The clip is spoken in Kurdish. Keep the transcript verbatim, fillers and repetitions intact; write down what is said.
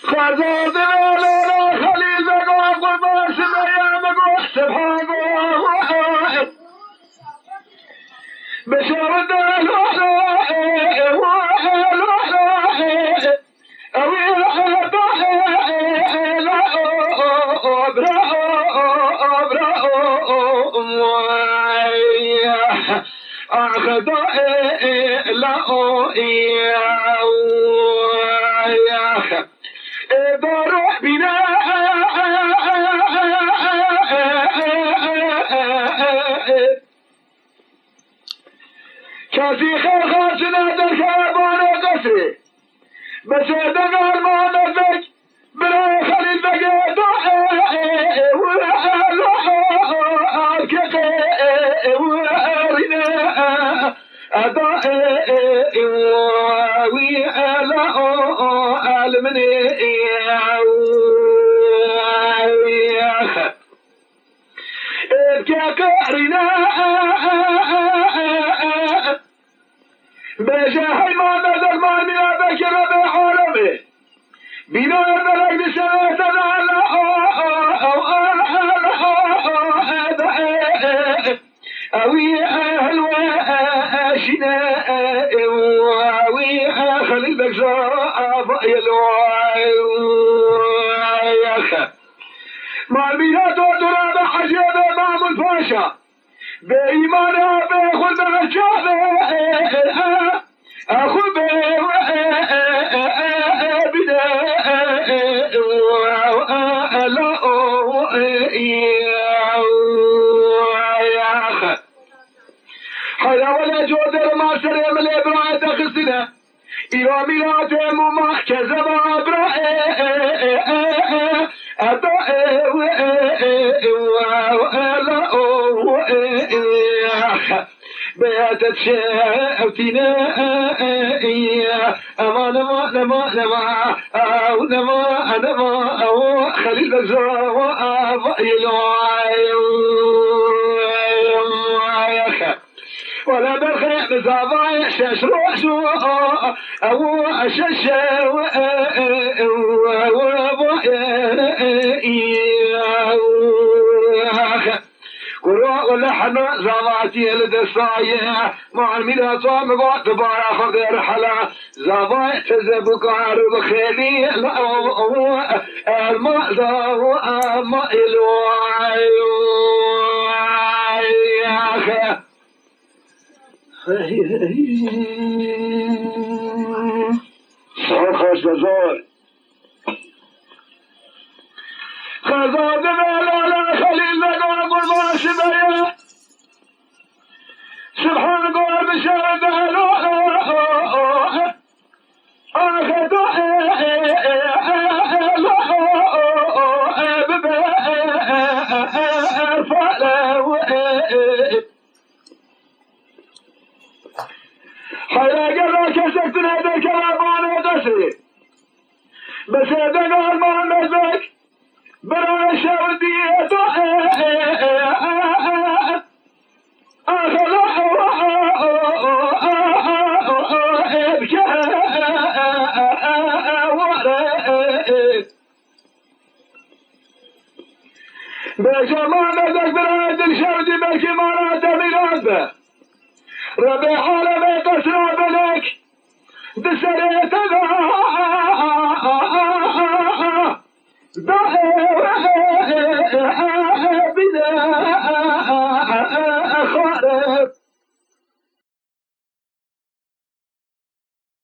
Xezal divê lala Xelîl Bega qurban Sibeyê min got, Sibhan got. Bişewite lala, lala, lala. Kesî xêr xaçine derkeve barê qesrê. Bi sêdeng Arman Beg, birayê Xelîl Begê da, erkê qê, rîne, eda, wî, ela, elminê, Êkê qirîne, bêje heyman derdek marmîna bekê Rebê alemê. Bîna berek dişewete de ala, ewî helwe şîne, ewî Xelîl Beg zava yelo. Marmîna dor dora be Hecê be Mahmud Paşa. Be îmana be xwe de çabe. Xwe be bide. La o ya. Heyra wele coder ma serê milê birayê te xistine. Îro mîratê mûma kezeba bira, e, e, e, e, e, eba, e, we, e, e, e, wa, we, e, la, o, we, e, e, e, beyate çewtîne, e, e, e, ema, nema, nema, nema, ew, nema, nema, ew, Xelîl Beg zava, eva, yelo, e, e, e, e, Wele berxê bi zavayê şeş roj û ew şeş kuro wele hema zavatiyê li destayê. Muamîra to mi got dibara xwe dê rihela. Zavayê teze bû kar bi xêlî la elma zawa ma elo. Sağ ol, xaş be zor. Xezal divê lala Xelîl Bega qurban Sibeyê. Sibhan gor bi şer de lo. Axe da, e, e, e, e, e, lo, e, e, e, bibe, e, e, e, e, e, fale, e, e, e. Heyra gera kesek tune derkeve banê qesrê. Bi sêdeng Arman Beg, birayê şewtiyê da, e, e, e, e, e, e. Bêje ma mezek birayê Dilşewdî belkî mala Demîran be. Rebê alemê qesra belek di serê te de.